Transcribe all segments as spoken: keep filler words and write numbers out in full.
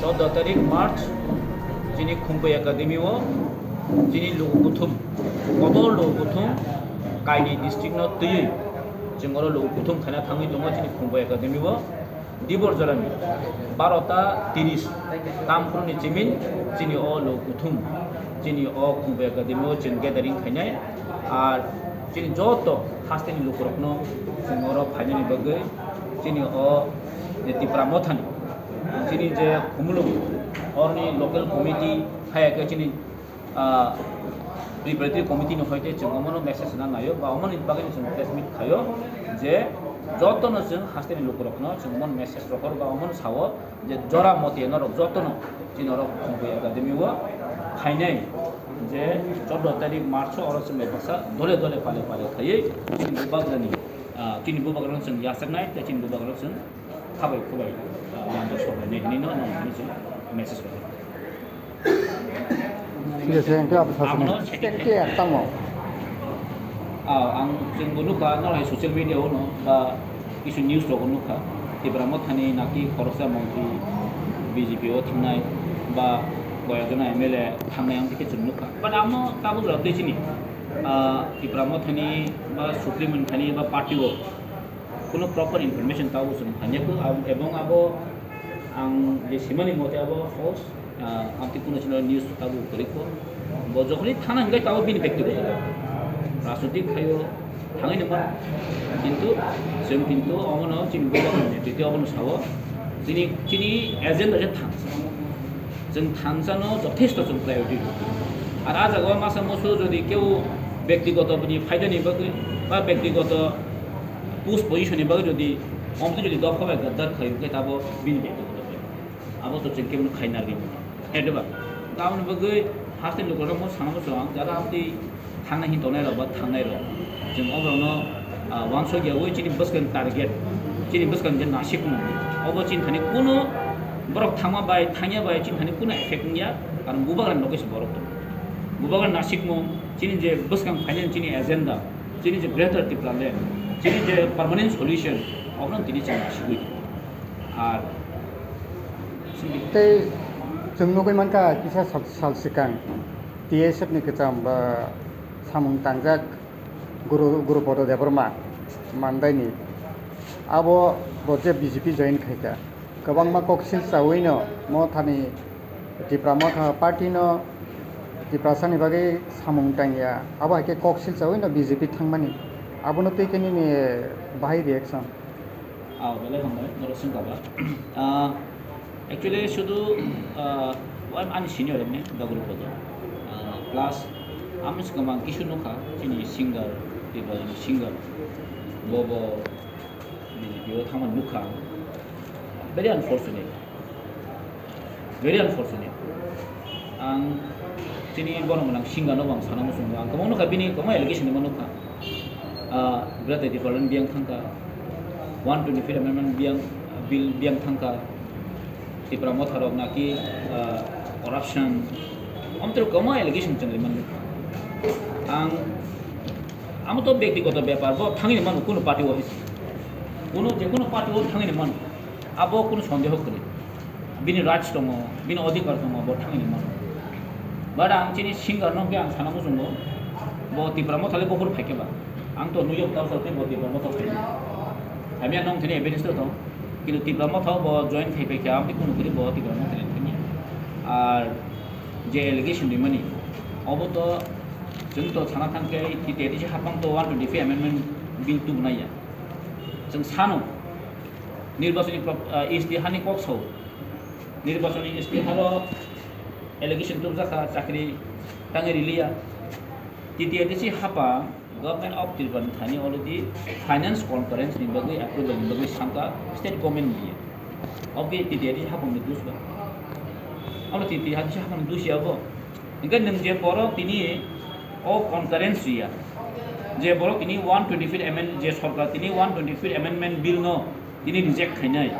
Chordo tarik March, chini Khumbai Academy o chini lugu kuthum, kotor lugu kuthum, kaini district no twiwi chwng oro lugu kuthum khaina thangwi tongo chini Khumbai Academy o. Dibor jorani barota tiris tamphru ni chimin chini o lugu kuthum, chini o Khumbai Academy o chwng gathering khainai. Ar chini joto hasteni lukurokno chwng oro phainani bagwi chini o Tipra Mothani, chini je Khumulwng oroni local committee, haya khe chini, ah, preparatory committee ni hoite chwng omono message rwna naio, ba omoni bagwi chwng press meet khaio je jotono chwng hasteni lukurokno chwng omono message rohor ba omono sao je jora mote norok jotono chini norok Khumbai Academy o phainai je chordo tarik March o oro chwng bai baksa dole dole pale pale khaiwi chini bubagrani, ah, chini bubagrano chwng yachaknai tei chini bubagrano chwng khabai khubai, ah, lamjak soknai hinwi no nang hinwi chwng message rohor. Thik ase, hingke abo sasinai. Ang no Stand clear, tamo. Ah, ang chwngbo nukha, norok hai social media o no, ba kisu news rok o nukha. Tipra Mothani naki khoroksa montri B J P o thangnai, ba koyekjona M L A thangnai, ang khe chwng nukha. But ang no tabuk rok twi chini, ah, Tipra Mothani ba Supreme Mothani ba party o kuno proper information tabuk chwng phanya kho, ab-, ebong abo ang je simani mote abo false, ah, amtwi kuno chino news tabuk kwrwi kho. Bo jokhoni thana hwnkhe tabuk bini bektigoto rajnotik khaio thangwi nangma, kintu chwng kintu omono chini bubagrani netrite omono sao, chini, chini agenda khe thansa. Chwng thansano jothesto chwng priority rw. Ar ah jagao masa musu jodi keu bektigoto bini phaidani bagwi ba bektigoto post position ni bagwi jodi omtwi jodi dopha bai gaddar khaio khe tabo bini bektigoto bai. Abo to chwng khe khai narwgwi mano. He diba? Tamoni bagwi haste lukurokno sana muchung ang jara amtwi thangnai hin tongnai rok ba thangnai rok. Chwng oborokno, ah, uansuk yaui chini bwskang target, chini bwskang je nasikmung. Obo chini thani kuno borok thangma bai, thangya bai chini thani kuno effect wngya, karon bubagrani loge se borok tongo. Bubagrani nasikmung, chini je bwskang phainani chini agenda, chini je Greater Tipraland, chini je permanent solution, obono tini chwng nasigwi tongo. Ar tei chwng nugwi mankha kisa sal, sal swkang T S F ni kwcham ba samung tangjak Guru, Gurupodo Debbarma Mandaini. Abo bo je B J P join khaikha. Kwbangma koksil chawino Mothani Tipra Motha party no Tiprasani bagwi samung tangya. Abo hai khe koksil chawino B J P thangmani. Abono twi khe nini bahai reaction? Ah, belai hambai, norok swngkha ba. Ah, actually, sudu, ah, o ani senior emni, Daguru Kodo. Ah, plus, ami swkang mang kisu nukha, chini singer, Tiprajani singer. Bobo, B J P o thangma nukha. Very unfortunate. Very unfortunate. Ang chini borok mwnang singer no bo ang sana muchungo. Ang kwbangma nukha bini kwbangma allegation ni ma nukha. Ah, Greater Tipraland biyang thangkha. One twenty-fifth Amendment biyang, bill biyang thangkha. Tipra Motha rok naki, ah, corruption. Amtwrok kwbangma allegation chwng rimani nukha. Ang, amo to bektigoto bepar, bo thangwi mano kuno party o hai. Kuno, je kuno party o thangwi mano. Abo kunu sondeho kwrwi. Bini rights tongo, bini odhikar tongo, bo thangwi mano. But ang chini singer no khe ang sana muchungo, bo Tipra Motha le buphuru phaikhe ba. Ang to nuyok tao sa bo Tipra Motha phai. Hamya nong thani evidence to tong. Kintu Tipra Motha bo join khai phaikha, ang kunu kwrwi bo Tipra Motha le thani. Ar je allegation rimani, obo to chwng to sana thangkhe T T A D C hapang to one twenty-five amendment bill tubunai ya. Chwng sano, nirbachoni pro-, ah, istihani kok sao. Nirbachoni istiharo allegation tubjakha, chakri tangwi riliya. T T A D C hapang Government of Tripura ni thani already finance conference ni bagwi approval ni bagwi sangka state government ni. Obviously T T A D C hapang ni dus ba. Amo T T A D C hapang ni dus ya bo. Hingke nwng je borok tini o concurrence riya, je borok tini one twenty-fifth amend-, je sorkar tini one twenty-fifth amendment bill no tini reject khainai,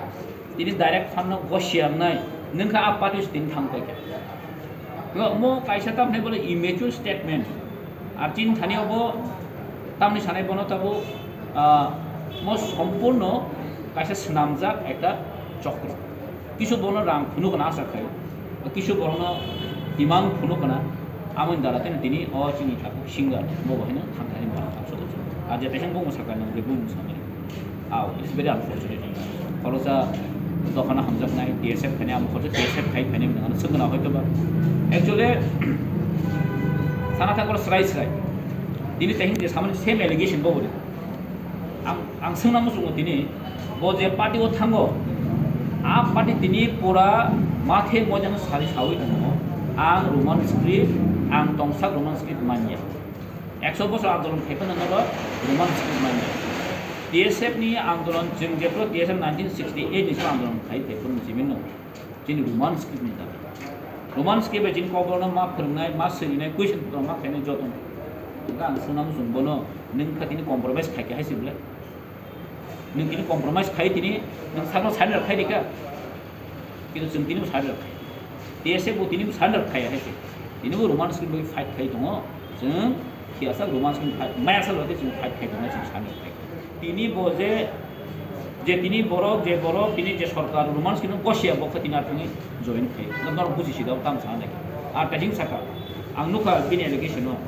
tini direct fund no gosiya wngnai, nwng kha a party se tini thang paikha. Ngo mo kaisa tamni bole immature statement, ar chini thani obo tamni sanai bono tabo, ah, mo sompurno kaisa swnamjak ekta chokro. Kisu bono rang phunuk kana asa khai, kisu bono imang phunuk kana, amoni dara tene tini o chini thapuk singer bo bo haino thangthani mara thang sobo chung. Ar je teheng bung sakha nang je bung sakha. Aw, it's very unfortunate. Khoroksa dophano hamjaknai T S F khainai, amo khoroksa T S F khai phainai mwnang ano swngna hoito ba. Actually, sana thangkor srai srai. Tini teheng je samani same allegation bo bori. Ang, ang swngna muchungo tini, bo je party o thango, a party tini pura mathe mojang sari sawi tongo. Ang Roman script, ang tongsak Roman script manya. Ekso bosor andolon khai phano nogo Roman script manya. T S F ni andolon, chwng jephru T S F nineteen sixty-eight ni andolon khai, khai phano jimin no. Chini Roman script ni dabi. Roman script bai chini kokborokno ma phwrwngnai, ma swinai, question rok ma khainai joto. Hwnkhe ang swngna muchung bono, nwng kha tini compromise khai kha hai se bwle? Nwng tini compromise khai tini, nwng sakno surrender khai di kha? Kintu chwng tini surrender khai. T S F bo tini surrender khai hai se. Tini bo Roman script bai fight khai tongo. Chwng Phiya sak Roman script fight, maya sak lodi chwng fight khai tongo, chwng sani khai. Tini bo je, je tini borok, je borok, tini je sorkar Roman script gosiya bo khe tini athwngwi join khai. Norok buji sida tam sana nai. Ar kaising saka, ang nukha bini allegation no.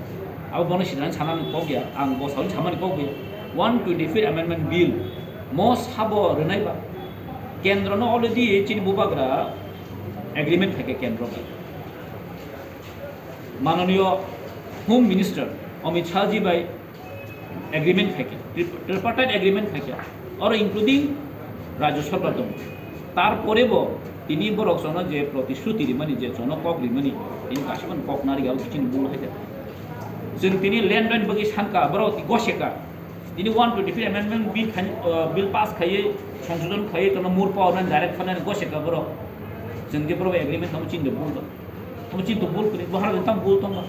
Abo bono sidani sana ni kok ya, ang bo sawi samani kok ya. One twenty-fifth Amendment Bill mo sabo rwnai ba. Kendro no already chini bubagra agreement khai khe kendro bai. Mananiyo Home Minister Amit Shah ji bai agreement khai khe, tri-, tripartite agreement khai khe, oro including Rajya Sarkar tongo. Tarpore bo tini borok jono je protishruti rimani, je jono kok rimani, tini kaisa phano kok nari abo chini bul hai khe. Chwng tini land rani bagwi sanka, borok goseka. Tini one twenty-three amendment bill khai, uh, bill pass khaiwi, songsodon khaiwi, tono mur power nani direct khanani goseka borok. Chwng je borok agreement tamo chini bul. Omo chini to bul kwrwi, bohrok jani tamo bul tongma.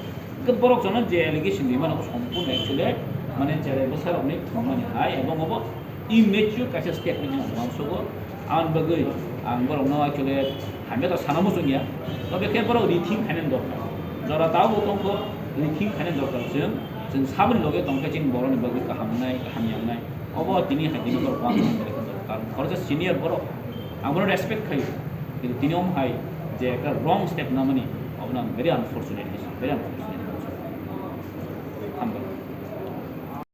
Hwnkhe borok jono je allegation rimani, omo sompurno actually, mane, cherai bwsarokni thwngmani hai, ebong obo immature kaisa statement hinwi ang uansugo. Aboni bagwi ang borokno actually hamya to sana muchungya. Tobe khe borok rethink khainani dorkar. Jora tabuk tongkho rethink khainani dorkar chwng, chwng saboni loge tongkhe chini borokni bagwi kaham wngnai, kaham ya wngnai. Obo tini hai tini borok uansukna dorkar. Karon khoroksa senior borok, ang bono respect khaio. Kintu tini omo hai je ekta wrong step namani, obono ang very unfortunate, very unfortunate. Hambai.